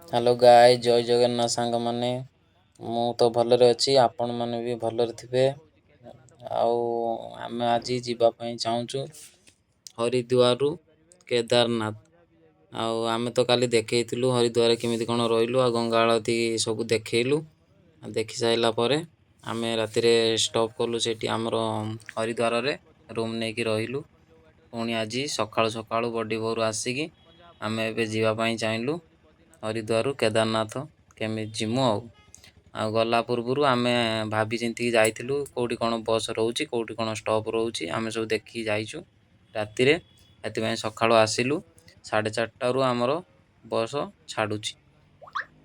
Hello ଗାଏ, ଜୟ ଜଗନ୍ନାଥ ସାଙ୍ଗମାନେ। ମୁଁ ତ ଭଲରେ ଅଛି, ଆପଣମାନେ ବି ଭଲରେ ଥିବେ। ଆଉ ଆମେ ଆଜି ଯିବା ପାଇଁ ଚାହୁଁଛୁ ହରିଦ୍ୱାରରୁ କେଦାରନାଥ। ଆଉ ଆମେ ତ କାଲି ଦେଖେଇଥିଲୁ ହରିଦ୍ୱାରରେ କେମିତି କ'ଣ ରହିଲୁ ଆଉ ଗଙ୍ଗା ଆଳତୀ ସବୁ ଦେଖେଇଲୁ। ଆଉ ଦେଖି ସାରିଲା ପରେ ଆମେ ରାତିରେ ଷ୍ଟପ୍ କଲୁ ସେଠି, ଆମର ହରିଦ୍ୱାରରେ ରୁମ୍ ନେଇକି ରହିଲୁ। ପୁଣି ଆଜି ସକାଳୁ ସକାଳୁ ବଡ଼ି ଭୋରୁ ଆସିକି ଆମେ ଏବେ ଯିବା ପାଇଁ ଚାହିଁଲୁ ହରିଦ୍ୱାରରୁ କେଦାରନାଥ କେମିତି ଯିମୁ। ଆଉ ଗଲା ପୂର୍ବରୁ ଆମେ ଭାବି ଚିନ୍ତିକି ଯାଇଥିଲୁ କେଉଁଠି କ'ଣ ବସ୍ ରହୁଛି, କେଉଁଠି କ'ଣ ଷ୍ଟପ୍ ରହୁଛି, ଆମେ ସବୁ ଦେଖିକି ଯାଇଛୁ ରାତିରେ। ସେଥିପାଇଁ ସକାଳୁ ଆସିଲୁ 4:30ରୁ ଆମର ବସ୍ ଛାଡ଼ୁଛି,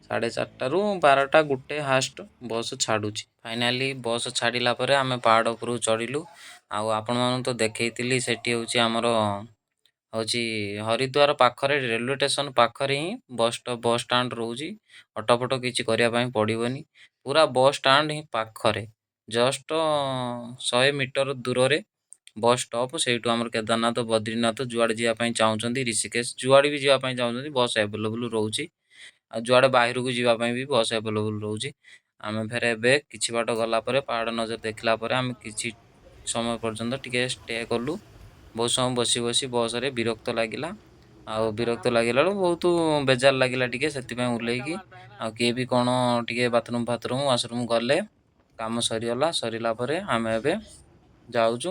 4:30ରୁ 12ଟା 1 ହାଷ୍ଟ ବସ୍ ଛାଡ଼ୁଛି। ଫାଇନାଲି ବସ୍ ଛାଡ଼ିଲା ପରେ ଆମେ ପାହାଡ଼ ଉପରକୁ ଚଢ଼ିଲୁ। ଆଉ ଆପଣମାନଙ୍କୁ ତ ଦେଖେଇଥିଲି, ସେଠି ହେଉଛି ଆମର ହେଉଛି ହରିଦ୍ୱାର ପାଖରେ ରେଲୱେ ଷ୍ଟେସନ୍ ପାଖରେ ହିଁ ବସ୍ ବସ୍ ଷ୍ଟାଣ୍ଡ ରହୁଛି। ଅଟୋ ଫଟୋ କିଛି କରିବା ପାଇଁ ପଡ଼ିବନି, ପୁରା ବସ୍ ଷ୍ଟାଣ୍ଡ ହିଁ ପାଖରେ, ଜଷ୍ଟ 100 ମିଟର ଦୂରରେ ବସ୍ ଷ୍ଟପ୍। ସେଇଠୁ ଆମର କେଦାରନାଥ, ବଦ୍ରିନାଥ ଯୁଆଡ଼େ ଯିବା ପାଇଁ ଚାହୁଁଛନ୍ତି, ଋଷିକେଶ ଯୁଆଡ଼େ ବି ଯିବା ପାଇଁ ଚାହୁଁଛନ୍ତି, ବସ୍ ଆଭେଲେବୁଲ୍ ରହୁଛି। ଆଉ ଯୁଆଡ଼େ ବାହାରକୁ ଯିବା ପାଇଁ ବି ବସ୍ ଆଭେଲେବୁଲ୍ ରହୁଛି। ଆମେ ଫେରେ ଏବେ କିଛି ବାଟ ଗଲା ପରେ, ପାହାଡ଼ ନଜର ଦେଖିଲା ପରେ ଆମେ କିଛି ସମୟ ପର୍ଯ୍ୟନ୍ତ ଟିକେ ଷ୍ଟେ କଲୁ। ବହୁତ ସମୟ ବସି ବସି ବସ୍ରେ ବିରକ୍ତ ଲାଗିଲା, ଆଉ ବିରକ୍ତ ଲାଗିଲା ବେଳକୁ ବହୁତ ବେଜାର ଲାଗିଲା ଟିକେ। ସେଥିପାଇଁ ଓହ୍ଲେଇକି ଆଉ କିଏ ବି କ'ଣ ଟିକେ ବାଥରୁମ୍ ଫାଥରୁମ୍ ୱାସରୁମ୍ ଗଲେ। କାମ ସରିଗଲା। ସରିଲା ପରେ ଆମେ ଏବେ ଯାଉଛୁ।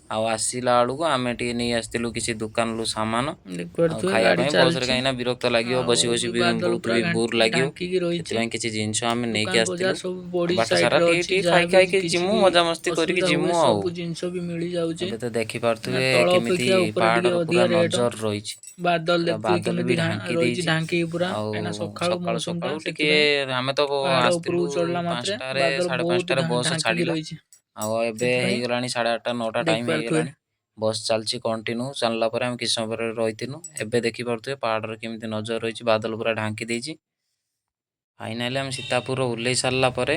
ଆଉ ଆସିଲା ବେଳକୁ ଆମେ ଟିକେ ନେଇ ଆସିଥିଲୁ କିଛି ଦୋକାନରୁ ସାମାନ ଆଉ ଦେଖିପାରୁଥିବେ ଖାଇବା ଗାଡ଼ି ପାଇଁ ବସ୍ରେ, ଚାଲିଛି କାହିଁକିନା ବିରକ୍ତ ଲାଗିବ ଆଉ ବସି ବସି ବି ବି, ବାଦଲ ବହୁତ ପୁରା ବି ବୋର୍ ଲାଗିବ। ଢାଙ୍କିକି ରହିଛି। ସେଥିପାଇଁ କିଛି ଜିନିଷ ଆମେ ନେଇକି ଦୋକାନ ଆସିଥିଲୁ। ବଜାର ସବୁ ବଡି ବାଟ ସାରା ସାଇଡରେ ଟିକେ ଅଛି, ଟିକେ ଖାଇ ଯାହା ବି ଖାଇକି କିଛି ଯିମୁ, ବି ମଜାମସ୍ତି କରିକି ଅସୁବିଧା ହୁଏ ଯିମୁ। ଆଉ ସବୁ ଜିନିଷ ବି ମିଳିଯାଉଛି ଏବେ ତ ନା। ଦେଖିପାରୁଥିବେ ତଳ କେମିତି ଅପେକ୍ଷା ଉପରେ ଟିକେ ପାହାଡ଼ର ପୁରା ଅଧିକା ରେଟ। ନଜର ରହିଛି। ବାଦଲ ପୁରା ଦେଖୁଥିବେ ବାଦଲ କେମିତି ବି ଢାଙ୍କି ରହିଛି ଦେଇଛି। ଢାଙ୍କିକି ପୁରା, ଆଉ କାହିଁକିନା ସକାଳୁ ସକାଳୁ ମୌସମଟା ସକାଳୁ ଟିକେ ସେଥିପାଇଁ ଆମେ ତ ପାହାଡ଼ ଆସିଥିଲୁ ଉପରକୁ ଚଢିଲା ମାତ୍ରେ 5ଟାରେ, ବାଦଲ ସାଢ଼େ ବହୁତ 5ଟାରେ ବସ୍ ଢାଙ୍କିକି ଛାଡ଼ିଲା। ରହିଛି। ଆଉ ଏବେ ସେଥିପାଇଁ ହେଇଗଲାଣି 8:30, 9ଟା ଟାଇମ୍ ଦେଖିପାରୁଥିବେ। ହେଇଗଲାଣି। ବସ୍ ଚାଲିଛି କଣ୍ଟିନ୍ୟୁ। ଚାଲିଲା ପରେ ଆମେ କିଛି ସମୟ ପରେ ରହିଥିଲୁ। ଏବେ ଦେଖିପାରୁଥିବେ ପାହାଡ଼ର କେମିତି ନଜର ରହିଛି, ବାଦଲ ପୁରା ଢାଙ୍କି ଦେଇଛି। ଫାଇନାଲି ଆମେ ସୀତାପୁର ଓହ୍ଲେଇ ସାରିଲା ପରେ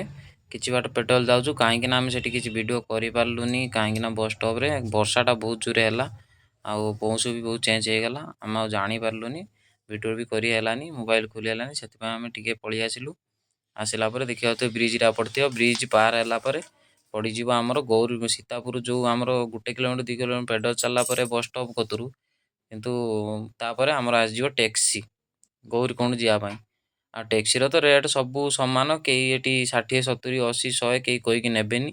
କିଛି ବାଟ ପେଡାଲ ଯାଉଛୁ, କାହିଁକିନା ଆମେ ସେଠି କିଛି ଭିଡ଼ିଓ କରିପାରିଲୁନି, କାହିଁକିନା ବସ୍ ଷ୍ଟପ୍ରେ ବର୍ଷାଟା ବହୁତ ଜୋରେ ହେଲା ଆଉ ପୌଁସ ବି ବହୁତ ଚେଞ୍ଜ ହେଇଗଲା। ଆମେ ଆଉ ଜାଣିପାରିଲୁନି, ଭିଡ଼ିଓ ବି କରି ହେଲାନି, ମୋବାଇଲ ଖୋଲି ହେଲାନି। ସେଥିପାଇଁ ଆମେ ଟିକେ ପଳେଇ ଆସିଲୁ। ଆସିଲା ପରେ ଦେଖିବାକୁ ବ୍ରିଜ୍ଟା ପଡ଼ିଥିବ। ବ୍ରିଜ୍ ପାର ହେଲା ପରେ ପଡ଼ିଯିବ ଆମର ଗୌରୀ ସୀତାପୁର, ଯେଉଁ ଆମର 1 କିଲୋମିଟର 2 କିଲୋମିଟର ପେଡାଲ ଚାଲିଲା ପରେ ବସ୍ ଷ୍ଟପ୍ କତୁରୁ। କିନ୍ତୁ ତାପରେ ଆମର ଆସିଯିବ ଟ୍ୟାକ୍ସି ଗୌରୀକୁଣ୍ଡ ଯିବା ପାଇଁ। ଆଉ ଟ୍ୟାକ୍ସିର ତ ରେଟ୍ ସବୁ ସମାନ, କେହି ଏଠି 60, 70, 80, 100 କେହି କହିକି ନେବେନି।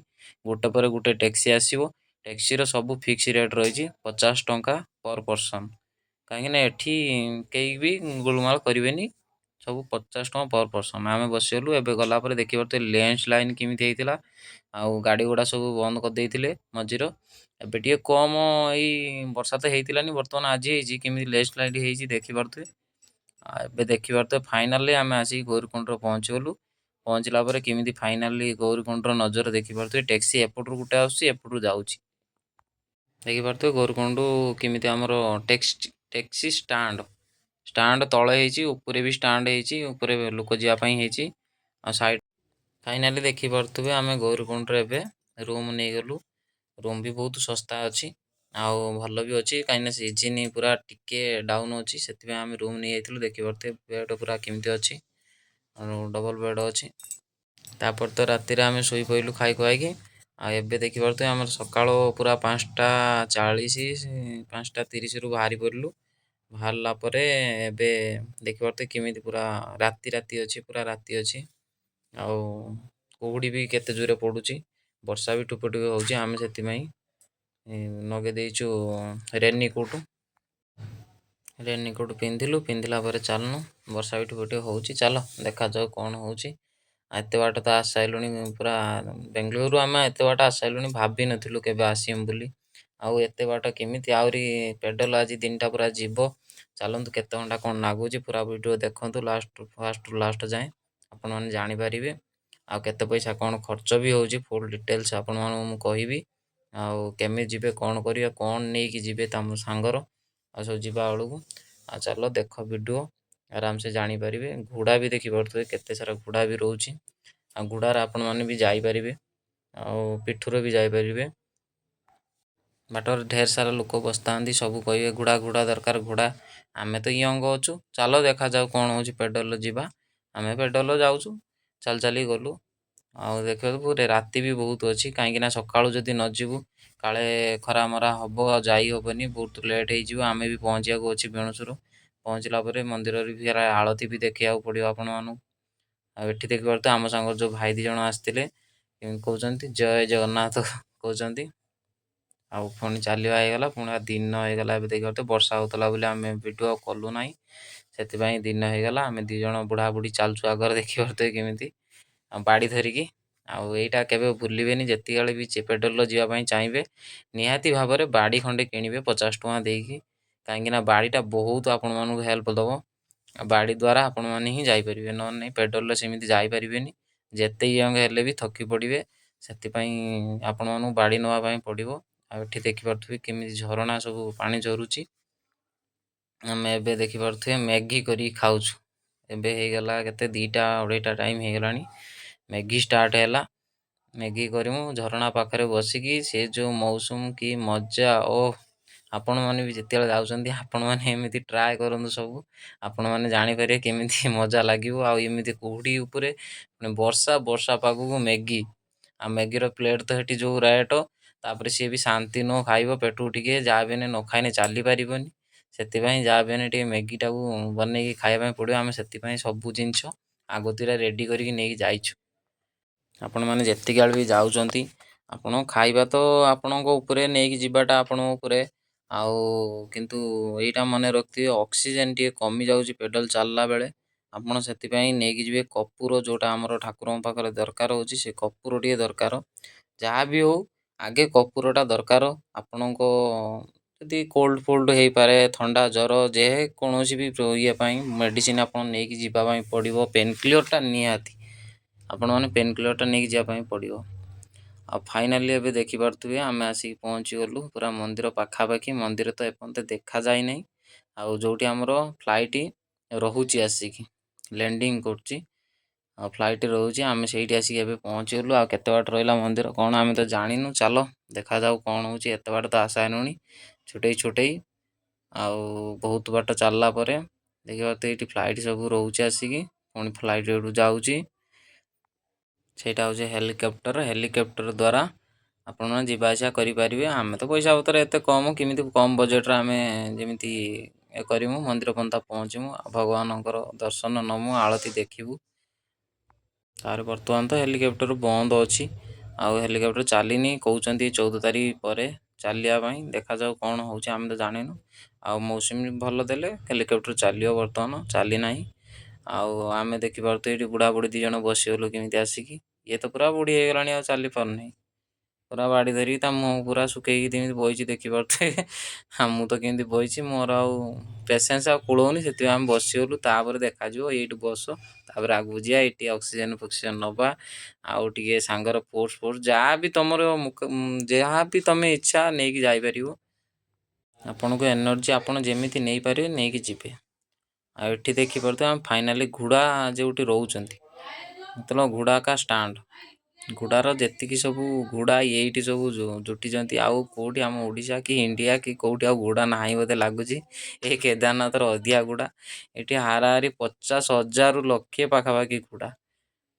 ଗୋଟେ ପରେ ଗୋଟେ ଟ୍ୟାକ୍ସି ଆସିବ। ଟ୍ୟାକ୍ସିର ସବୁ ଫିକ୍ସ ରେଟ୍ ରହିଛି 50 ଟଙ୍କା ପର୍ ପର୍ସନ୍, କାହିଁକିନା ଏଠି କେହି ବି ଗୋଳମାଳ କରିବେନି। ସବୁ 50 ଟଙ୍କା ପର୍ ପର୍ସନ୍। ଆମେ ବସିଗଲୁ। ଏବେ ଗଲା ପରେ ଦେଖିପାରୁଥିବେ ଲେନ୍ସ ଲାଇନ୍ କେମିତି ହେଇଥିଲା ଆଉ ଗାଡ଼ି ଗୁଡ଼ା ସବୁ ବନ୍ଦ କରିଦେଇଥିଲେ ମଝିର। ଏବେ ଟିକେ କମ୍, ଏଇ ବର୍ଷା ତ ହେଇଥିଲାନି, ବର୍ତ୍ତମାନ ଆଜି ହେଇଛି। କେମିତି ଲେନ୍ସ ଲାଇନ୍ ହେଇଛି ଦେଖିପାରୁଥିବେ। ଆଉ ଏବେ ଦେଖିପାରୁଥିବେ ଫାଇନାଲି ଆମେ ଆସିକି ଗୌରୀକୁଣ୍ଡରେ ପହଞ୍ଚିଗଲୁ। ପହଞ୍ଚିଲା ପରେ କେମିତି ଫାଇନାଲି ଗୌରୀକୁଣ୍ଡର ନଜର ଦେଖିପାରୁଥିବେ। ଟ୍ୟାକ୍ସି ଏପଟରୁ ଗୋଟେ ଆସୁଛି, ଏପଟରୁ ଯାଉଛି। ଦେଖିପାରୁଥିବେ ଗୌରୀକୁଣ୍ଡ କେମିତି ଆମର ଟ୍ୟାକ୍ସି ଷ୍ଟାଣ୍ଡ ଷ୍ଟାଣ୍ଡ ତଳେ ହେଇଛି, ଉପରେ ବି ଷ୍ଟାଣ୍ଡ ହେଇଛି, ଉପରେ ଲୋକ ଯିବା ପାଇଁ ହେଇଛି। ଆଉ ସାଇଡ଼ ଫାଇନାଲି ଦେଖିପାରୁଥିବେ ଆମେ ଗୌରୀକୁଣ୍ଡରେ ଏବେ ରୁମ୍ ନେଇଗଲୁ। ରୁମ୍ ବି ବହୁତ ଶସ୍ତା ଅଛି ଆଉ ଭଲ ବି ଅଛି, କାହିଁକିନା ସିଜିନ୍ ପୁରା ଟିକେ ଡାଉନ୍ ଅଛି, ସେଥିପାଇଁ ଆମେ ରୁମ୍ ନେଇଯାଇଥିଲୁ। ଦେଖିପାରୁଥିବେ ବେଡ଼୍ ପୁରା କେମିତି ଅଛି, ଆଉ ଡବଲ୍ ବେଡ଼୍ ଅଛି। ତାପରେ ତ ରାତିରେ ଆମେ ଶୋଇପଡ଼ିଲୁ ଖାଇ ଖୁଆଇକି। ଆଉ ଏବେ ଦେଖିପାରୁଥିବେ ଆମର ସକାଳ ପୁରା 5:40, 5:30ରୁ ବାହାରି ପଡ଼ିଲୁ। ବାହାରିଲା ପରେ ଏବେ ଦେଖିପାରୁଥିବେ କେମିତି ପୁରା ରାତି ରାତି ଅଛି, ପୁରା ରାତି ଅଛି। ଆଉ କୁହୁଡ଼ି ବି କେତେ ଜୋରେ ପଡ଼ୁଛି, ବର୍ଷା ବି ଟୁପେ ଟୁପେ ହେଉଛି। ଆମେ ସେଥିପାଇଁ ନଗେଇ ଦେଇଛୁ ରେନିକୋଟ୍। ରେନିକୋଟ୍ ପିନ୍ଧିଲୁ, ପିନ୍ଧିଲା ପରେ ଚାଲିଲୁ। ବର୍ଷା ବି ଟୁପେ ଟୁପେ ହେଉଛି। ଚାଲ ଦେଖାଯାଉ କ'ଣ ହେଉଛି। ଏତେ ବାଟ ତ ଆସିସାରିଲୁଣି, ପୁରା ବେଙ୍ଗଲୋରରୁ ଆମେ ଏତେ ବାଟ ଆସିସାରିଲୁଣି, ଭାବିନଥିଲୁ କେବେ ଆସିମୁ ବୋଲି। ଆଉ ଏତେ ବାଟ କେମିତି ଆହୁରି ପେଡାଲ ଆଜି ଦିନଟା ପୁରା ଯିବ। ଚାଲନ୍ତୁ, କେତେ ଘଣ୍ଟା କ'ଣ ଲାଗୁଛି ପୁରା ଭିଡ଼ିଓ ଦେଖନ୍ତୁ ଲାଷ୍ଟ ଫାଷ୍ଟରୁ ଲାଷ୍ଟ ଯାଏଁ, ଆପଣମାନେ ଜାଣିପାରିବେ। ଆଉ କେତେ ପଇସା କ'ଣ ଖର୍ଚ୍ଚ ବି ହେଉଛି, ଫୁଲ୍ ଡିଟେଲ୍ସ ଆପଣମାନଙ୍କୁ ମୁଁ କହିବି। ଆଉ କେମିତି ଯିବେ, କ'ଣ କରିବେ, କ'ଣ ନେଇକି ଯିବେ ତମ ସାଙ୍ଗର ଆଉ ସବୁ ଯିବା ବେଳକୁ। ଆଉ ଚାଲ ଦେଖ ଭିଡ଼ିଓ, ଆରାମସେ ଜାଣିପାରିବେ। ଘୋଡ଼ା ବି ଦେଖିପାରୁଥିବେ, କେତେ ସାରା ଘୋଡ଼ା ବି ରହୁଛି। ଆଉ ଘୋଡ଼ାରେ ଆପଣମାନେ ବି ଯାଇପାରିବେ ଆଉ ପିଠୁରେ ବି ଯାଇପାରିବେ। ବାଟରେ ଢେର ସାରା ଲୋକ ବସିଥାନ୍ତି, ସବୁ କହିବେ ଘୋଡ଼ା, ଘୋଡ଼ା ଦରକାର, ଘୋଡ଼ା। ଆମେ ତ ୟଙ୍ଗ ଅଛୁ। ଚାଲ ଦେଖାଯାଉ କ'ଣ ହେଉଛି, ପେଡାଲରେ ଯିବା। ଆମେ ପେଡ଼ାଲ ଯାଉଛୁ, ଚାଲି ଚାଲି ଗଲୁ। ଆଉ ଦେଖିବାକୁ ପୁରା ରାତି ବି ବହୁତ ଅଛି, କାହିଁକିନା ସକାଳୁ ଯଦି ନ ଯିବୁ କାଳେ ଖରା ମରା ହବ, ଆଉ ଯାଇ ହବନି, ବହୁତ ଲେଟ୍ ହେଇଯିବ। ଆମେ ବି ପହଞ୍ଚିବାକୁ ଅଛି ବେଣୁସରୁ। ପହଞ୍ଚିଲା ପରେ ମନ୍ଦିରରେ ବି ଆଳତି ବି ଦେଖିବାକୁ ପଡ଼ିବ ଆପଣମାନଙ୍କୁ। ଆଉ ଏଠି ଦେଖିପାରୁଥିବେ ଆମ ସାଙ୍ଗରେ ଯେଉଁ ଭାଇ 2 ଜଣ ଆସିଥିଲେ, କେମିତି କହୁଛନ୍ତି ଜୟ ଜଗନ୍ନାଥ କହୁଛନ୍ତି। ଆଉ ପୁଣି ଚାଲିବା ହେଇଗଲା, ପୁଣି ଦିନ ହେଇଗଲା। ଏବେ ଦେଖିପାରୁଥିବେ ବର୍ଷା ହେଉଥିଲା ବୋଲି ଆମେ ଭିଡ଼ିଓ ଆଉ କଲୁ ନାହିଁ, ସେଥିପାଇଁ ଦିନ ହେଇଗଲା। ଆମେ 2 ଜଣ ବୁଢ଼ା ବୁଢ଼ୀ ଚାଲୁଛୁ ଆଗରେ, ଦେଖିପାରୁଥିବେ କେମିତି ଆଉ ବାଡ଼ି ଧରିକି। ଆଉ ଏଇଟା କେବେ ଭୁଲିବେନି, ଯେତିକିବେଳେ ବି ପେଡ଼ାଲରେ ଯିବା ପାଇଁ ଚାହିଁବେ ନିହାତି ଭାବରେ ବାଡ଼ି ଖଣ୍ଡେ କିଣିବେ 50 ଟଙ୍କା ଦେଇକି, କାହିଁକିନା ବାଡ଼ିଟା ବହୁତ ଆପଣମାନଙ୍କୁ ହେଲ୍ପ ଦେବ। ଆଉ ବାଡ଼ି ଦ୍ୱାରା ଆପଣମାନେ ହିଁ ଯାଇପାରିବେ, ନହେଲେ ନାହିଁ ପେଡ଼ାଲରେ ସେମିତି ଯାଇପାରିବେନି। ଯେତେ ୟଙ୍ଗ ହେଲେ ବି ଥକି ପଡ଼ିବେ। ସେଥିପାଇଁ ଆପଣମାନଙ୍କୁ ବାଡ଼ି ନେବା ପାଇଁ ପଡ଼ିବ। ଆଉ ଏଠି ଦେଖିପାରୁଥିବେ କେମିତି ଝରଣା ସବୁ ପାଣି ଝରୁଛି। ଆମେ ଏବେ ଦେଖିପାରୁଥିବେ ମ୍ୟାଗି କରିକି ଖାଉଛୁ। ଏବେ ହେଇଗଲା କେତେ, 2ଟା 2:30 ଟାଇମ୍ ହେଇଗଲାଣି। ମ୍ୟାଗି ଷ୍ଟାର୍ଟ ହେଲା। ମ୍ୟାଗି କରିମୁ ଝରଣା ପାଖରେ ବସିକି, ସେ ଯେଉଁ ମୌସୁମ କି ମଜା ଓ! ଆପଣମାନେ ବି ଯେତେବେଳେ ଯାଉଛନ୍ତି, ଆପଣମାନେ ଏମିତି ଟ୍ରାଏ କରନ୍ତୁ ସବୁ, ଆପଣମାନେ ଜାଣିପାରିବେ କେମିତି ମଜା ଲାଗିବ। ଆଉ ଏମିତି କୁହୁଡ଼ି ଉପରେ ପୁଣି ବର୍ଷା ବର୍ଷା ପାଗକୁ ମ୍ୟାଗି, ଆଉ ମ୍ୟାଗିର ପ୍ଲେଟ୍ ତ ସେଠି ଯେଉଁ ରେଟ୍। ତାପରେ ସିଏ ବି ଶାନ୍ତି ନୁହଁ, ଖାଇବ ପେଟକୁ ଟିକେ ଯାହା ବି ହେଲେ ନ ଖାଇଲେ ଚାଲିପାରିବନି। ସେଥିପାଇଁ ଯାହା ବି ହେଲେ ଟିକେ ମ୍ୟାଗିଟାକୁ ବନେଇକି ଖାଇବା ପାଇଁ ପଡ଼ିବ। ଆମେ ସେଥିପାଇଁ ସବୁ ଜିନିଷ ଆଗତୁରା ରେଡ଼ି କରିକି ନେଇକି ଯାଇଛୁ। ଆପଣମାନେ ଯେତିକି ବେଳେ ବି ଯାଉଛନ୍ତି, ଆପଣ ଖାଇବା ତ ଆପଣଙ୍କ ଉପରେ, ନେଇକି ଯିବାଟା ଆପଣଙ୍କ ଉପରେ। ଆଉ କିନ୍ତୁ ଏଇଟା ମନେ ରଖିଥିବେ, ଅକ୍ସିଜେନ୍ ଟିକେ କମି ଯାଉଛି ପେଡ଼ାଲ ଚାଲିଲା ବେଳେ। ଆପଣ ସେଥିପାଇଁ ନେଇକି ଯିବେ କର୍ପୂର, ଯେଉଁଟା ଆମର ଠାକୁରଙ୍କ ପାଖରେ ଦରକାର ହେଉଛି, ସେ କର୍ପୂର ଟିକେ ଦରକାର। ଯାହା ବି ହଉ ଆଗେ କର୍ପୂରଟା ଦରକାର। ଆପଣଙ୍କ ଯଦି କୋଲ୍ଡ ଫୋଲ୍ଡ ହେଇପାରେ, ଥଣ୍ଡା ଜ୍ୱର ଯେକୌଣସି ବି ଇଏ ପାଇଁ ମେଡ଼ିସିନ ଆପଣ ନେଇକି ଯିବା ପାଇଁ ପଡ଼ିବ। ପେନ୍ କିଲରଟା ନିହାତି, ଆପଣମାନେ ପେନ୍ କିଲରଟା ନେଇକି ଯିବା ପାଇଁ ପଡ଼ିବ। ଆଉ ଫାଇନାଲି ଏବେ ଦେଖିପାରୁଥିବେ ଆମେ ଆସିକି ପହଞ୍ଚିଗଲୁ ପୁରା ମନ୍ଦିର ପାଖାପାଖି। ମନ୍ଦିର ତ ଏପର୍ଯ୍ୟନ୍ତ ଦେଖାଯାଇନାହିଁ। ଆଉ ଯେଉଁଠି ଆମର ଫ୍ଲାଇଟ୍ ରହୁଛି, ଆସିକି ଲ୍ୟାଣ୍ଡିଂ କରୁଛି ଆଉ ଫ୍ଲାଇଟ୍ ରହୁଛି, ଆମେ ସେଇଠି ଆସିକି ଏବେ ପହଞ୍ଚିଗଲୁ। ଆଉ କେତେ ବାଟ ରହିଲା ମନ୍ଦିର କ'ଣ ଆମେ ତ ଜାଣିନୁ। ଚାଲ ଦେଖାଯାଉ କ'ଣ ହେଉଛି। ଏତେ ବାଟ ତ ଆଶା ହେଲୁଣି ଛୋଟେଇ ଛୋଟେଇ, ଆଉ ବହୁତ ବାଟ ଚାଲିଲା ପରେ ଦେଖିବା ତ ଏଇଠି ଫ୍ଲାଇଟ୍ ସବୁ ରହୁଛି ଆସିକି, ପୁଣି ଫ୍ଲାଇଟ୍ ଏଇଠୁ ଯାଉଛି। ସେଇଟା ହେଉଛି ହେଲିକପ୍ଟର। ହେଲିକପ୍ଟର ଦ୍ୱାରା ଆପଣ ଯିବା ଆସିବା କରିପାରିବେ। ଆମେ ତ ପଇସା ପତ୍ର ଏତେ କମ୍, କେମିତି କମ୍ ବଜେଟ୍ରେ ଆମେ ଯେମିତି ଇଏ କରିମୁ, ମନ୍ଦିର ପର୍ଯ୍ୟନ୍ତ ପହଞ୍ଚିମୁ ଆଉ ଭଗବାନଙ୍କର ଦର୍ଶନ ନମୁ, ଆଳତି ଦେଖିବୁ। ତାପରେ ବର୍ତ୍ତମାନ ତ ହେଲିକପ୍ଟର ବନ୍ଦ ଅଛି, ଆଉ ହେଲିକପ୍ଟର ଚାଲିନି। କହୁଛନ୍ତି 14 ତାରିଖ ପରେ ଚାଲିବା ପାଇଁ। ଦେଖାଯାଉ କ'ଣ ହେଉଛି, ଆମେ ତ ଜାଣିନୁ। ଆଉ ମୌସୁମୀ ଭଲ ଦେଲେ ହେଲିକପ୍ଟର ଚାଲିବ, ବର୍ତ୍ତମାନ ଚାଲି ନାହିଁ। ଆଉ ଆମେ ଦେଖିପାରୁଥିବେ ଏଇଠି ବୁଢ଼ା ବୁଢ଼ୀ 2 ଜଣ ବସିଗଲୁ କେମିତି ଆସିକି। ଇଏ ତ ପୁରା ବୁଢ଼ୀ ହେଇଗଲାଣି, ଆଉ ଚାଲିପାରୁନି। ପୁରା ବାଡ଼ି ଧରିକି ତା ମୁହଁ ପୁରା ଶୁଖେଇକି ଯେମିତି ବଇଛି ଦେଖିପାରୁଥିବେ। ଆଉ ମୁଁ ତ କେମିତି ବଇଛି, ମୋର ଆଉ ପେସେନ୍ସ ଆଉ କୁଳଉନି। ସେଥିପାଇଁ ଆମେ ବସିଗଲୁ, ତାପରେ ଦେଖାଯିବ, ଏଇଠି ବସ, ତାପରେ ଆଗକୁ ଯିବା। ଏଇଠି ଅକ୍ସିଜେନ୍ ଫକ୍ସିଜେନ୍ ନେବା ଆଉ ଟିକେ ସାଙ୍ଗର ଫୋର୍ସ ଫୋର୍ସ ଯାହା ବି ତୁମର, ଯାହା ବି ତୁମେ ଇଚ୍ଛା ନେଇକି ଯାଇପାରିବ। ଆପଣଙ୍କୁ ଏନର୍ଜି ଆପଣ ଯେମିତି ନେଇପାରିବେ ନେଇକି ଯିବେ। ଆଉ ଏଠି ଦେଖିପାରୁଥିବେ ଆମେ ଫାଇନାଲି ଘୋଡ଼ା ଯେଉଁଠି ରହୁଛନ୍ତି, ମତଲବ ଘୋଡ଼ା କା ଷ୍ଟାଣ୍ଡ। ଘୋଡ଼ାର ଯେତିକି ସବୁ ଘୋଡ଼ା ଏଇଠି ସବୁ ଜୁଟିଛନ୍ତି। ଆଉ କେଉଁଠି ଆମ ଓଡ଼ିଶା କି ଇଣ୍ଡିଆ କି କେଉଁଠି ଆଉ ଘୋଡ଼ା ନାହିଁ ବୋଧେ ଲାଗୁଛି, ଏ କେଦାରନାଥର ଅଧିକା ଘୋଡ଼ା ଏଠି। ହାରାହାରି 50,000ରୁ ଲକ୍ଷେ ପାଖାପାଖି ଘୋଡ଼ା,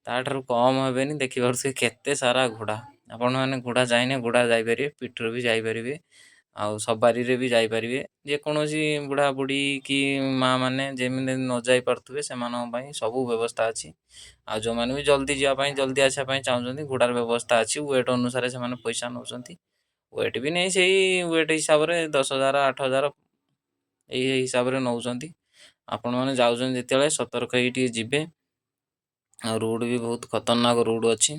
ତାଠାରୁ କମ୍ ହେବେନି। ଦେଖିପାରୁଥିବେ କେତେ ସାରା ଘୋଡ଼ା। ଆପଣମାନେ ଘୋଡ଼ା ଚାହିଁଲେ ଘୋଡ଼ା ଯାଇପାରିବେ, ପିଠିରେ ବି ଯାଇପାରିବେ, ଆଉ ସବାରିରେ ବି ଯାଇପାରିବେ। ଯେକୌଣସି ବୁଢ଼ା ବୁଢ଼ୀ କି ମା ମାନେ ଯେମିତି ନ ଯାଇପାରୁଥିବେ, ସେମାନଙ୍କ ପାଇଁ ସବୁ ବ୍ୟବସ୍ଥା ଅଛି। ଆଉ ଯେଉଁମାନେ ବି ଜଲ୍ଦି ଯିବା ପାଇଁ, ଜଲ୍ଦି ଆସିବା ପାଇଁ ଚାହୁଁଛନ୍ତି, ଘୋଡ଼ାର ବ୍ୟବସ୍ଥା ଅଛି। ୱେଟ୍ ଅନୁସାରେ ସେମାନେ ପଇସା ନେଉଛନ୍ତି। ୱେଟ୍ ବି ନେଇ ସେଇ ୱେଟ୍ ହିସାବରେ 10,000, 8,000 ଏଇ ହିସାବରେ ନେଉଛନ୍ତି। ଆପଣମାନେ ଯାଉଛନ୍ତି ଯେତେବେଳେ ସତର୍କ ହେଇକି ଟିକେ ଯିବେ। ଆଉ ରୋଡ଼ ବି ବହୁତ ଖତରନାକ ରୋଡ଼ ଅଛି।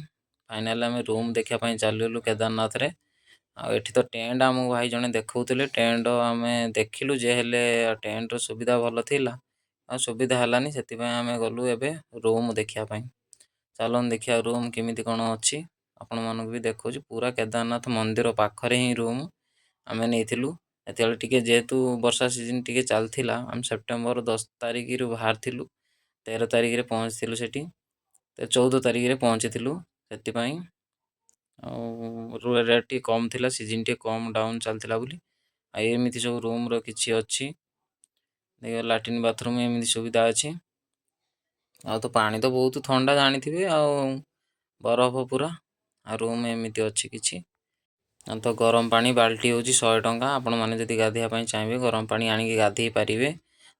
ଫାଇନାଲି ଆମେ ରୁମ୍ ଦେଖିବା ପାଇଁ ଚାଲିଗଲୁ କେଦାରନାଥରେ। ଆଉ ଏଠି ତ ଟେଣ୍ଟ ଆମକୁ ଭାଇ ଜଣେ ଦେଖାଉଥିଲେ, ଟେଣ୍ଟ ଆମେ ଦେଖିଲୁ ଯେ ହେଲେ ଟେଣ୍ଟର ସୁବିଧା ଭଲ ଥିଲା, ଆଉ ସୁବିଧା ହେଲାନି। ସେଥିପାଇଁ ଆମେ ଗଲୁ ଏବେ ରୁମ୍ ଦେଖିବା ପାଇଁ। ଚାଲନ୍ତୁ ଦେଖିବା ରୁମ୍ କେମିତି କ'ଣ ଅଛି, ଆପଣମାନଙ୍କୁ ବି ଦେଖାଉଛି। ପୁରା କେଦାରନାଥ ମନ୍ଦିର ପାଖରେ ହିଁ ରୁମ୍ ଆମେ ନେଇଥିଲୁ। ସେତେବେଳେ ଟିକେ ଯେହେତୁ ବର୍ଷା ସିଜନ୍ ଟିକେ ଚାଲିଥିଲା, ଆମେ ସେପ୍ଟେମ୍ବର 10 ତାରିଖରୁ ବାହାରିଥିଲୁ, 13 ତାରିଖରେ ପହଞ୍ଚିଥିଲୁ ସେଠି, 14 ତାରିଖରେ ପହଞ୍ଚିଥିଲୁ। ସେଥିପାଇଁ ଆଉ ରେଟ୍ ଟିକେ କମ୍ ଥିଲା, ସିଜନ୍ ଟିକେ କମ୍ ଡାଉନ୍ ଚାଲିଥିଲା ବୋଲି। ଆଉ ଏମିତି ସବୁ ରୁମ୍ର କିଛି ଅଛି, ଲାଟ୍ରିନ୍ ବାଥରୁମ୍ ଏମିତି ସୁବିଧା ଅଛି। ଆଉ ତ ପାଣି ତ ବହୁତ ଥଣ୍ଡା ଜାଣିଥିବେ, ଆଉ ବରଫ ପୁରା। ଆଉ ରୁମ୍ ଏମିତି ଅଛି କିଛି। ଆଉ ତ ଗରମ ପାଣି ବାଲ୍ଟି ହେଉଛି 100 ଟଙ୍କା। ଆପଣମାନେ ଯଦି ଗାଧୋଇବା ପାଇଁ ଚାହିଁବେ, ଗରମ ପାଣି ଆଣିକି ଗାଧେଇ ପାରିବେ।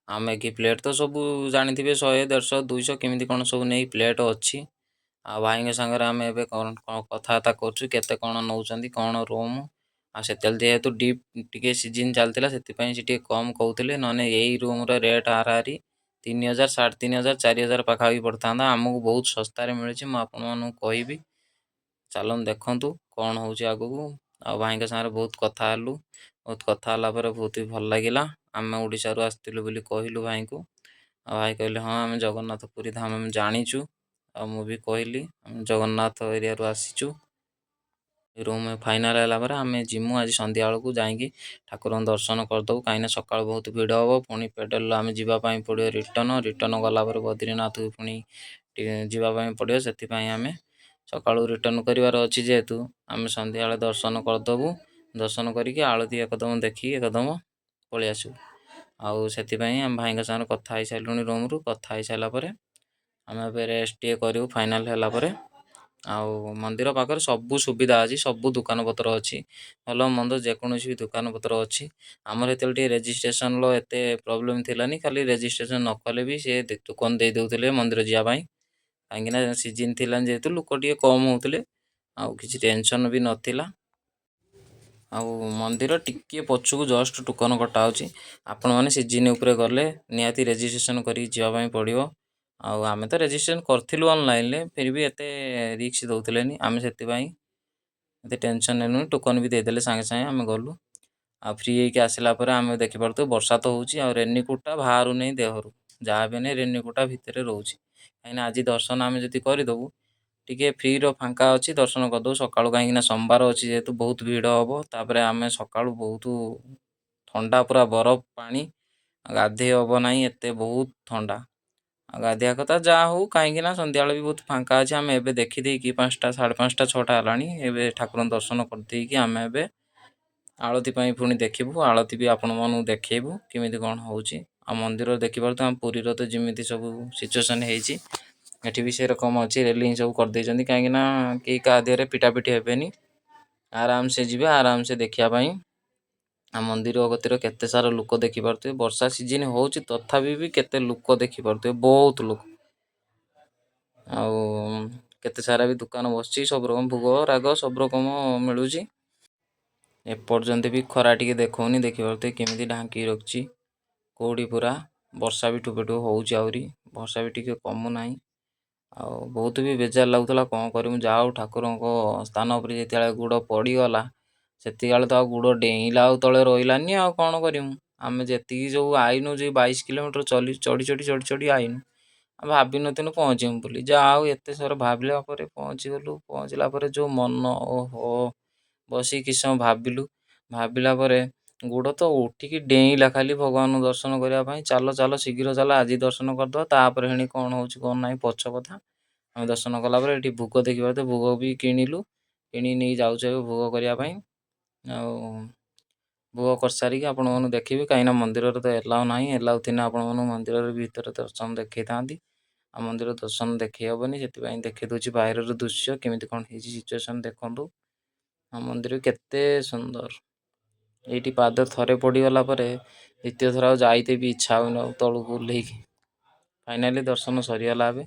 ଆଉ ମ୍ୟାଗି ପ୍ଲେଟ୍ ତ ସବୁ ଜାଣିଥିବେ, 100, 150, 200 କେମିତି କ'ଣ ସବୁ ନେଇ ପ୍ଲେଟ୍ ଅଛି। ଆଉ ଭାଇଙ୍କ ସାଙ୍ଗରେ ଆମେ ଏବେ କ'ଣ କ'ଣ କଥାବାର୍ତ୍ତା କରୁଛୁ, କେତେ କ'ଣ ନେଉଛନ୍ତି କ'ଣ ରୁମ୍। ଆଉ ସେତେବେଳେ ଯେହେତୁ ଡିପ୍ ଟିକେ ସିଜିନ୍ ଚାଲିଥିଲା, ସେଥିପାଇଁ ସେ ଟିକେ କମ୍ କହୁଥିଲେ। ନହେଲେ ଏଇ ରୁମ୍ର ରେଟ୍ ହାରାହାରି 3000, 3500, 4000 ପାଖାପାଖି ପଡ଼ିଥାନ୍ତା। ଆମକୁ ବହୁତ ଶସ୍ତାରେ ମିଳୁଛି। ମୁଁ ଆପଣମାନଙ୍କୁ କହିବି, ଚାଲନ୍ତୁ ଦେଖନ୍ତୁ କ'ଣ ହେଉଛି ଆଗକୁ। ଆଉ ଭାଇଙ୍କ ସାଙ୍ଗରେ ବହୁତ କଥା ହେଲୁ। ବହୁତ କଥା ହେଲା ପରେ ବହୁତ ବି ଭଲ ଲାଗିଲା। ଆମେ ଓଡ଼ିଶାରୁ ଆସିଥିଲୁ ବୋଲି କହିଲୁ ଭାଇଙ୍କୁ। ଆଉ ଭାଇ କହିଲେ, ହଁ, ଆମେ ଜଗନ୍ନାଥ ପୁରୀ ଧାମ ଆମେ ଜାଣିଛୁ। ଆଉ ମୁଁ ବି କହିଲି, ଆମେ ଜଗନ୍ନାଥ ଏରିଆରୁ ଆସିଛୁ। ରୁମ୍ ଫାଇନାଲ୍ ହେଲା ପରେ ଆମେ ଯିମୁ ଆଜି ସନ୍ଧ୍ୟାବେଳକୁ, ଯାଇକି ଠାକୁରଙ୍କ ଦର୍ଶନ କରିଦେବୁ। କାହିଁକିନା ସକାଳୁ ବହୁତ ଭିଡ଼ ହେବ। ପୁଣି ପେଡ଼ାଲ ଆମେ ଯିବା ପାଇଁ ପଡ଼ିବ ରିଟର୍ନ। ରିଟର୍ନ ଗଲା ପରେ ବଦ୍ରିନାଥକୁ ପୁଣି ଟିକେ ଯିବା ପାଇଁ ପଡ଼ିବ। ସେଥିପାଇଁ ଆମେ ସକାଳୁ ରିଟର୍ନ କରିବାର ଅଛି ଯେହେତୁ, ଆମେ ସନ୍ଧ୍ୟାବେଳେ ଦର୍ଶନ କରିଦେବୁ। ଦର୍ଶନ କରିକି ଆଳତି ଏକଦମ ଦେଖିକି ଏକଦମ ପଳେଇ ଆସିବୁ। ଆଉ ସେଥିପାଇଁ ଆମେ ଭାଇଙ୍କ ସାଙ୍ଗରେ କଥା ହେଇସାରିଲୁଣି ରୁମ୍ରୁ। କଥା ହେଇସାରିଲା ପରେ ଆମେ ଏବେ ରେଷ୍ଟ ଟିକେ କରିବୁ ଫାଇନାଲ୍ ହେଲା ପରେ। ଆଉ ମନ୍ଦିର ପାଖରେ ସବୁ ସୁବିଧା ଅଛି, ସବୁ ଦୋକାନ ପତ୍ର ଅଛି, ଭଲ ମନ୍ଦ ଯେକୌଣସି ବି ଦୋକାନ ପତ୍ର ଅଛି। ଆମର ଯେତେବେଳେ ଟିକେ ରେଜିଷ୍ଟ୍ରେସନର ଏତେ ପ୍ରୋବ୍ଲେମ୍ ଥିଲାନି, ଖାଲି ରେଜିଷ୍ଟ୍ରେସନ ନ କଲେ ବି ସେ ଟୋକନ୍ ଦେଇ ଦେଉଥିଲେ ମନ୍ଦିର ଯିବା ପାଇଁ। କାହିଁକିନା ସିଜିନ୍ ଥିଲା ଯେହେତୁ, ଲୋକ ଟିକେ କମ୍ ହେଉଥିଲେ, ଆଉ କିଛି ଟେନସନ୍ ବି ନଥିଲା। ଆଉ ମନ୍ଦିର ଟିକିଏ ପଛକୁ ଜଷ୍ଟ ଟୋକନ୍ କଟା ହେଉଛି। ଆପଣମାନେ ସିଜିନ୍ ଉପରେ ଗଲେ ନିହାତି ରେଜିଷ୍ଟ୍ରେସନ କରିକି ଯିବା ପାଇଁ ପଡ଼ିବ। ଆଉ ଆମେ ତ ରେଜିଷ୍ଟ୍ରେସନ କରିଥିଲୁ ଅନଲାଇନରେ, ଫିର୍ ବି ଏତେ ରିସ୍କ ଦେଉଥିଲେନି। ଆମେ ସେଥିପାଇଁ ଏତେ ଟେନସନ୍ ନେଲୁନି। ଟୋକନ୍ ବି ଦେଇଦେଲେ ସାଙ୍ଗେ ସାଙ୍ଗେ, ଆମେ ଗଲୁ। ଆଉ ଫ୍ରି ହେଇକି ଆସିଲା ପରେ ଆମେ ଦେଖିପାରୁଥିବୁ, ବର୍ଷା ତ ହେଉଛି ଆଉ ରେନିକୋଟ୍ଟା ବାହାରୁନି ଦେହରୁ। ଯାହା ବି ହେଲେ ରେନିକୋଟ୍ଟା ଭିତରେ ରହୁଛି। କାହିଁକିନା ଆଜି ଦର୍ଶନ ଆମେ ଯଦି କରିଦେବୁ, ଟିକେ ଫ୍ରିର ଫାଙ୍କା ଅଛି, ଦର୍ଶନ କରିଦେବୁ ସକାଳୁ। କାହିଁକିନା ସୋମବାର ଅଛି ଯେହେତୁ, ବହୁତ ଭିଡ଼ ହେବ। ତାପରେ ଆମେ ସକାଳୁ ବହୁତ ଥଣ୍ଡା, ପୁରା ବରଫ ପାଣି, ଗାଧେଇ ହେବ ନାହିଁ, ଏତେ ବହୁତ ଥଣ୍ଡା। ଆଉ ଗାଧେଇବା କଥା ଯାହା ହଉ, କାହିଁକି ନା ସନ୍ଧ୍ୟାବେଳେ ବି ବହୁତ ଫାଙ୍କା ଅଛି। ଆମେ ଏବେ ଦେଖିଦେଇକି 5ଟା, 5:30, 6ଟା ହେଲାଣି। ଏବେ ଠାକୁରଙ୍କ ଦର୍ଶନ କରିଦେଇକି ଆମେ ଏବେ ଆଳତି ପାଇଁ ପୁଣି ଦେଖିବୁ। ଆଳତି ବି ଆପଣମାନଙ୍କୁ ଦେଖେଇବୁ କେମିତି କ'ଣ ହେଉଛି। ଆଉ ମନ୍ଦିର ଦେଖିପାରୁଥିବେ, ଆମ ପୁରୀର ତ ଯେମିତି ସବୁ ସିଚୁଏସନ୍ ହେଇଛି, ଏଠି ବି ସେରକମ ଅଛି। ରେଲିଂ ସବୁ କରିଦେଇଛନ୍ତି, କାହିଁକିନା କେହି କାହା ଦେହରେ ପିଟାପିଟି ହେବେନି, ଆରାମସେ ଯିବେ, ଆରାମସେ ଦେଖିବା ପାଇଁ। ଆଉ ମନ୍ଦିର କତିରେ କେତେ ସାରା ଲୋକ ଦେଖିପାରୁଥିବେ। ବର୍ଷା ସିଜିନ୍ ହେଉଛି, ତଥାପି ବି କେତେ ଲୋକ ଦେଖିପାରୁଥିବେ, ବହୁତ ଲୋକ। ଆଉ କେତେ ସାରା ବି ଦୋକାନ ବସିଛି, ସବୁ ରକମ ଭୋଗ ରାଗ ସବୁ ରକମ ମିଳୁଛି। ଏପର୍ଯ୍ୟନ୍ତ ବି ଖରା ଟିକେ ଦେଖଉନି। ଦେଖିପାରୁଥିବେ କେମିତି ଢାଙ୍କିକି ରଖିଛି କେଉଁଠି ପୁରା। ବର୍ଷା ବି ଠୋପେ ଠୋପେ ହେଉଛି, ଆହୁରି ବର୍ଷା ବି ଟିକେ କମୁନାହିଁ। ଆଉ ବହୁତ ବି ବେଜାର ଲାଗୁଥିଲା, କ'ଣ କରିବୁ। ଯାହା ହଉ, ଠାକୁରଙ୍କ ସ୍ଥାନ ଉପରେ ଯେତେବେଳେ ଗୋଡ଼ ପଡ଼ିଗଲା, ସେତିକିବେଳେ ତ ଆଉ ଗୋଡ଼ ଡେଇଁଲା, ଆଉ ତଳେ ରହିଲାନି। ଆଉ କ'ଣ କରିମୁ? ଆମେ ଯେତିକି ଯେଉଁ ଆଇନୁ, ଯେ 22 କିଲୋମିଟର ଚଲି ଚଢ଼ି ଚଢ଼ି ଚଢ଼ି ଚଢ଼ି ଆଇନୁ, ଆମେ ଭାବିନଥିଲୁ ପହଞ୍ଚିବୁ ବୋଲି। ଯାହା ହଉ, ଏତେ ସାରା ଭାବିଲା ପରେ ପହଞ୍ଚିଗଲୁ। ପହଞ୍ଚିଲା ପରେ ଯେଉଁ ମନ, ଓହୋ, ବସିକି କିଛି ସମୟ ଭାବିଲୁ। ଭାବିଲା ପରେ ଗୋଡ଼ ତ ଉଠିକି ଡେଇଁଲା ଖାଲି ଭଗବାନଙ୍କୁ ଦର୍ଶନ କରିବା ପାଇଁ। ଚାଲ ଚାଲ, ଶୀଘ୍ର ଚାଲ, ଆଜି ଦର୍ଶନ କରିଦେବା, ତାପରେ ହେଣି କ'ଣ ହେଉଛି କ'ଣ ନାହିଁ ପଛ କଥା। ଆମେ ଦର୍ଶନ କଲା ପରେ ଏଠି ଭୋଗ ଦେଖିପାରୁଥିବେ, ଭୋଗ ବି କିଣିଲୁ। କିଣି ନେଇ ଯାଉଛୁ ଏବେ ଭୋଗ କରିବା ପାଇଁ। ଆଉ ଭୋଗ କରିସାରିକି ଆପଣମାନଙ୍କୁ ଦେଖିବି, କାହିଁକିନା ମନ୍ଦିରରେ ତ ଏଲାଉ ନାହିଁ। ଏଲାଉ ଥିଲେ ଆପଣମାନଙ୍କୁ ମନ୍ଦିରରେ ଭିତରେ ଦର୍ଶନ ଦେଖେଇଥାନ୍ତି। ଆଉ ମନ୍ଦିର ଦର୍ଶନ ଦେଖେଇ ହେବନି, ସେଥିପାଇଁ ଦେଖେଇ ଦେଉଛି ବାହାରର ଦୃଶ୍ୟ, କେମିତି କ'ଣ ହେଇଛି ସିଚୁଏସନ୍ ଦେଖନ୍ତୁ। ଆଉ ମନ୍ଦିର କେତେ ସୁନ୍ଦର। ଏଇଠି ପାଦ ଥରେ ପଡ଼ିଗଲା ପରେ ଦ୍ୱିତୀୟ ଥର ଆଉ ଯାଇତେ ବି ଇଚ୍ଛା ହେଉନି ଆଉ ତଳକୁ ଓହ୍ଲେଇକି। ଫାଇନାଲି ଦର୍ଶନ ସରିଗଲା। ଏବେ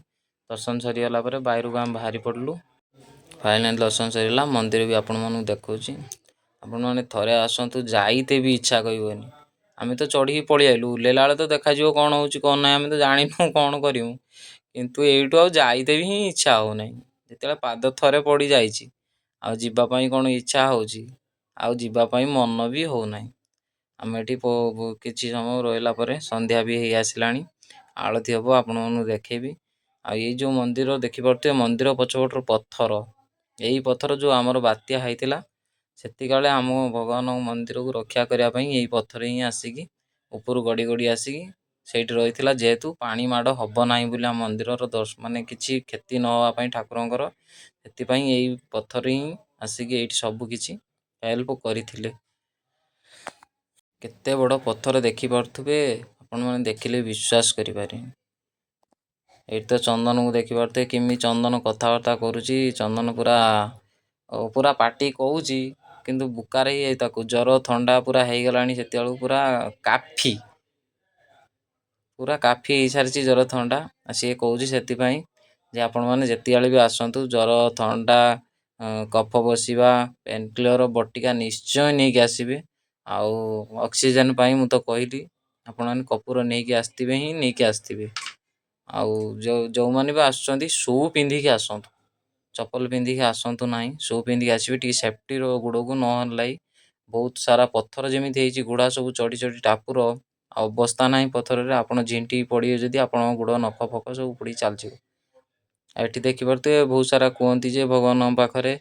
ଦର୍ଶନ ସରିଗଲା ପରେ ବାହାରକୁ ଆମେ ବାହାରି ପଡ଼ିଲୁ। ଫାଇନାଲି ଦର୍ଶନ ସରିଗଲା। ମନ୍ଦିର ବି ଆପଣମାନଙ୍କୁ ଦେଖାଉଛି। ଆପଣମାନେ ଥରେ ଆସନ୍ତୁ, ଯାଇତେ ବି ଇଚ୍ଛା କରିବନି। ଆମେ ତ ଚଢ଼ିକି ପଳେଇ ଆଇଲୁ। ଓହ୍ଲେଇଲା ବେଳେ ତ ଦେଖାଯିବ କ'ଣ ହେଉଛି କ'ଣ ନାହିଁ, ଆମେ ତ ଜାଣିନୁ କ'ଣ କରିବୁ। କିନ୍ତୁ ଏଇଠୁ ଆଉ ଯାଇତେ ବି ହିଁ ଇଚ୍ଛା ହେଉନାହିଁ। ଯେତେବେଳେ ପାଦ ଥରେ ପଡ଼ିଯାଇଛି, ଆଉ ଯିବା ପାଇଁ କ'ଣ ଇଚ୍ଛା ହେଉଛି? ଆଉ ଯିବା ପାଇଁ ମନ ବି ହେଉନାହିଁ। ଆମେ ଏଠି କିଛି ସମୟ ରହିଲା ପରେ ସନ୍ଧ୍ୟା ବି ହେଇ ଆସିଲାଣି। ଆଳତି ହେବ, ଆପଣମାନଙ୍କୁ ଦେଖେଇବି। ଆଉ ଏଇ ଯେଉଁ ମନ୍ଦିର ଦେଖିପାରୁଥିବେ, ମନ୍ଦିର ପଛପଟର ପଥର, ଏଇ ପଥର ଯେଉଁ ଆମର ବାତ୍ୟା ହେଇଥିଲା, ସେତିକାଳେ ଆମ ଭଗବାନଙ୍କ ମନ୍ଦିରକୁ ରକ୍ଷା କରିବା ପାଇଁ ଏଇ ପଥର ହିଁ ଆସିକି ଉପରୁ ଗଡ଼ି ଗଡ଼ି ଆସିକି ସେଇଠି ରହିଥିଲା। ଯେହେତୁ ପାଣି ମାଡ଼ ହେବ ନାହିଁ ବୋଲି, ଆମ ମନ୍ଦିରର ମାନେ କିଛି କ୍ଷତି ନ ହେବା ପାଇଁ ଠାକୁରଙ୍କର, ସେଥିପାଇଁ ଏଇ ପଥର ହିଁ ଆସିକି ଏଇଠି ସବୁ କିଛି ହେଲ୍ପ କରିଥିଲେ। କେତେ ବଡ଼ ପଥର ଦେଖିପାରୁଥିବେ ଆପଣମାନେ, ଦେଖିଲେ ବିଶ୍ୱାସ କରିପାରିବେନି। ଏଇଠି ତ ଚନ୍ଦନକୁ ଦେଖିପାରୁଥିବେ କେମିତି ଚନ୍ଦନ କଥାବାର୍ତ୍ତା କରୁଛି। ଚନ୍ଦନ ପୁରା ପୁରା ପାଟି କହୁଛି, କିନ୍ତୁ ବୁକାର ହେଇଯାଇ ତାକୁ ଜ୍ୱର ଥଣ୍ଡା ପୁରା ହେଇଗଲାଣି। ସେତେବେଳକୁ ପୁରା କାଫି, ପୁରା କାଫି ହେଇସାରିଛି ଜ୍ୱର ଥଣ୍ଡା। ଆଉ ସିଏ କହୁଛି ସେଥିପାଇଁ ଯେ ଆପଣମାନେ ଯେତିକିବେଳେ ବି ଆସନ୍ତୁ, ଜ୍ୱର ଥଣ୍ଡା କଫ ବସିବା ପେନ୍ କିଲର ବଟିକା ନିଶ୍ଚୟ ନେଇକି ଆସିବେ। ଆଉ ଅକ୍ସିଜେନ୍ ପାଇଁ ମୁଁ ତ କହିଲି, ଆପଣମାନେ କର୍ପୂର ନେଇକି ଆସିଥିବେ ହିଁ ନେଇକି ଆସିଥିବେ। ଆଉ ଯେଉଁମାନେ ବି ଆସୁଛନ୍ତି, ସୁ ପିନ୍ଧିକି ଆସନ୍ତୁ, ଚପଲ ପିନ୍ଧିକି ଆସନ୍ତୁ ନାହିଁ। ସୁ ପିନ୍ଧିକି ଆସିବେ, ଟିକେ ସେଫ୍ଟିର ଗୋଡ଼କୁ ନହେଲେ ବହୁତ ସାରା ପଥର ଯେମିତି ହେଇଛି, ଗୁଡ଼ା ସବୁ ଚଢ଼ି ଚଢ଼ି ଟାପୁର ଅବସ୍ଥା ନାହିଁ। ପଥରରେ ଆପଣ ଝିଣ୍ଟିକି ପଡ଼ିବେ ଯଦି, ଆପଣଙ୍କ ଗୋଡ଼ ନଖ ଫଖ ସବୁ ଉପୁଡ଼ିକି ଚାଲିଯିବ। ଆଉ ଏଠି ଦେଖିପାରୁଥିବେ, ବହୁତ ସାରା କୁହନ୍ତି ଯେ ଭଗବାନଙ୍କ ପାଖରେ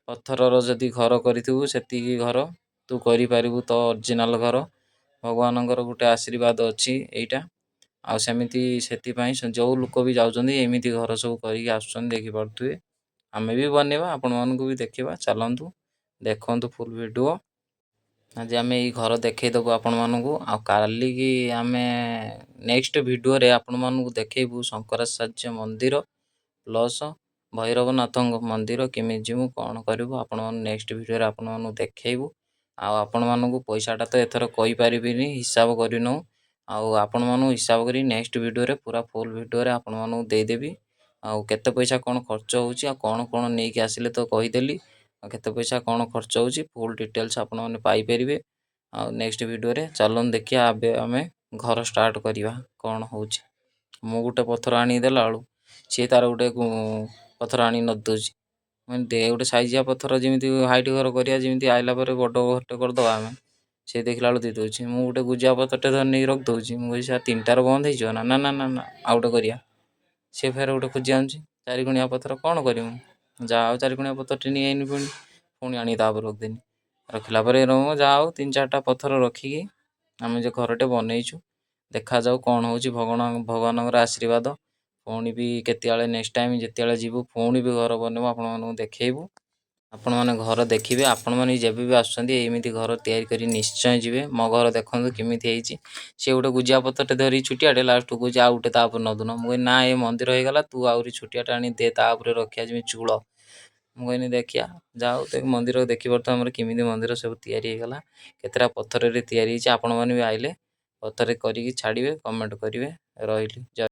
ପଥରର ଯଦି ଘର କରିଥିବୁ, ସେତିକି ଘର ତୁ କରିପାରିବୁ ତ ଅରିଜିନାଲ୍ ଘର। ଭଗବାନଙ୍କର ଗୋଟେ ଆଶୀର୍ବାଦ ଅଛି ଏଇଟା। ଆଉ ସେମିତି ସେଥିପାଇଁ ଯେଉଁ ଲୋକ ବି ଯାଉଛନ୍ତି, ଏମିତି ଘର ସବୁ କରିକି ଆସୁଛନ୍ତି, ଦେଖିପାରୁଥିବେ। ଆମେ ବି ବନେଇବା, ଆପଣମାନଙ୍କୁ ବି ଦେଖିବା। ଚାଲନ୍ତୁ, ଦେଖନ୍ତୁ ଫୁଲ୍ ଭିଡ଼ିଓ। ଆଜି ଆମେ ଏଇ ଘର ଦେଖେଇଦେବୁ ଆପଣମାନଙ୍କୁ, ଆଉ କାଲିକି ଆମେ ନେକ୍ସଟ ଭିଡ଼ିଓରେ ଆପଣମାନଙ୍କୁ ଦେଖେଇବୁ ଶଙ୍କରାଚାର୍ଯ୍ୟ ମନ୍ଦିର ପ୍ଲସ୍ ଭୈରବନାଥଙ୍କ ମନ୍ଦିର। କେମିତି ଯିବୁ, କ'ଣ କରିବୁ, ଆପଣମାନଙ୍କୁ ନେକ୍ସଟ ଭିଡ଼ିଓରେ ଆପଣମାନଙ୍କୁ ଦେଖେଇବୁ। ଆଉ ଆପଣମାନଙ୍କୁ ପଇସାଟା ତ ଏଥର କହିପାରିବିନି, ହିସାବ କରିନଉ। ଆଉ ଆପଣମାନଙ୍କୁ ହିସାବ କରି ନେକ୍ସଟ ଭିଡ଼ିଓରେ ପୁରା ଫୁଲ୍ ଭିଡ଼ିଓରେ ଆପଣମାନଙ୍କୁ ଦେଇଦେବି, ଆଉ କେତେ ପଇସା କ'ଣ ଖର୍ଚ୍ଚ ହେଉଛି ଆଉ କ'ଣ କ'ଣ ନେଇକି ଆସିଲେ ତ କହିଦେଲି। ଆଉ କେତେ ପଇସା କ'ଣ ଖର୍ଚ୍ଚ ହେଉଛି, ଫୁଲ୍ ଡିଟେଲ୍ସ ଆପଣମାନେ ପାଇପାରିବେ ଆଉ ନେକ୍ସଟ ଭିଡ଼ିଓରେ। ଚାଲନ୍ତୁ ଦେଖିବା, ଏବେ ଆମେ ଘର ଷ୍ଟାର୍ଟ କରିବା, କ'ଣ ହେଉଛି। ମୁଁ ଗୋଟେ ପଥର ଆଣିକି ଦେଲା ବେଳୁ ସିଏ ତାର ଗୋଟେ ପଥର ଆଣିକି ନଦି ଦେଉଛି। ମୁଁ ଦେ ଗୋଟେ ସାଇଜିଆ ପଥର, ଯେମିତି ହାଇଟ୍ ଘର କରିବା, ଯେମିତି ଆଇଲା ପରେ ବଡ଼ ଘରଟେ କରିଦେବା ଆମେ। ସେ ଦେଖିଲା ବେଳକୁ ଦେଇଦେଉଛି। ମୁଁ ଗୋଟେ ଗୁଜିଆ ପଥରଟେ ଧରି ନେଇକି ରଖିଦେଉଛି। ମୁଁ କହୁଛି, ସାର୍, ତିନିଟାର ବନ୍ଦ ହେଇଯିବ ନା? ନା ନା ନା ନା, ଆଉ ଗୋଟେ କରିବା। ସେ ଫେର ଗୋଟେ ଖୋଜି ଆଣୁଛି ଚାରିକଣିଆ ପଥର। କ'ଣ କରିବୁ ମୁଁ? ଯାହା ହଉ, ଚାରିକଣିଆ ପଥରଟେ ନେଇ ଆଇନି। ପୁଣି ପୁଣି ଆଣିକି ତା ଉପରେ ରଖିଦେନି। ରଖିଲା ପରେ ଯାହା ହଉ, ତିନି ଚାରିଟା ପଥର ରଖିକି ଆମେ ଯେ ଘରଟେ ବନେଇଛୁ। ଦେଖାଯାଉ କ'ଣ ହେଉଛି। ଭଗବାନଙ୍କର ଆଶୀର୍ବାଦ। ପୁଣି ବି କେତେବେଳେ ନେକ୍ସଟ ଟାଇମ୍ ଯେତେବେଳେ ଯିବୁ, ପୁଣି ବି ଘର ବନେଇବୁ, ଆପଣମାନଙ୍କୁ ଦେଖେଇବୁ। ଆପଣମାନେ ଘର ଦେଖିବେ। ଆପଣମାନେ ଯେବେ ବି ଆସୁଛନ୍ତି, ଏମିତି ଘର ତିଆରି କରି ନିଶ୍ଚୟ ଯିବେ। ମୋ ଘର ଦେଖନ୍ତୁ କେମିତି ହେଇଛି। ସିଏ ଗୋଟେ ଗୁଜିଆ ପଥରଟେ ଧରି ଛୋଟିଆଟେ, ଲାଷ୍ଟକୁ କହୁଛି ଆଉ ଗୋଟେ ତା ଉପରେ ନଦୁନ। ମୁଁ କହିଲି, ନା, ଏ ମନ୍ଦିର ହେଇଗଲା, ତୁ ଆହୁରି ଛୋଟିଆଟା ଆଣି ଦେ, ତା ଉପରେ ରଖିବା ଯେମିତି ଚୂଳ। ମୁଁ କହିନି ଦେଖିବା। ଯାଉ ମନ୍ଦିର ଦେଖିପାରୁଥିବ, ଆମର କେମିତି ମନ୍ଦିର ସବୁ ତିଆରି ହେଇଗଲା, କେତେଟା ପଥରରେ ତିଆରି ହେଇଛି। ଆପଣମାନେ ବି ଆଇଲେ ପଥରରେ କରିକି ଛାଡ଼ିବେ, କମେଣ୍ଟ କରିବେ। ରହିଲି, ଜୟ।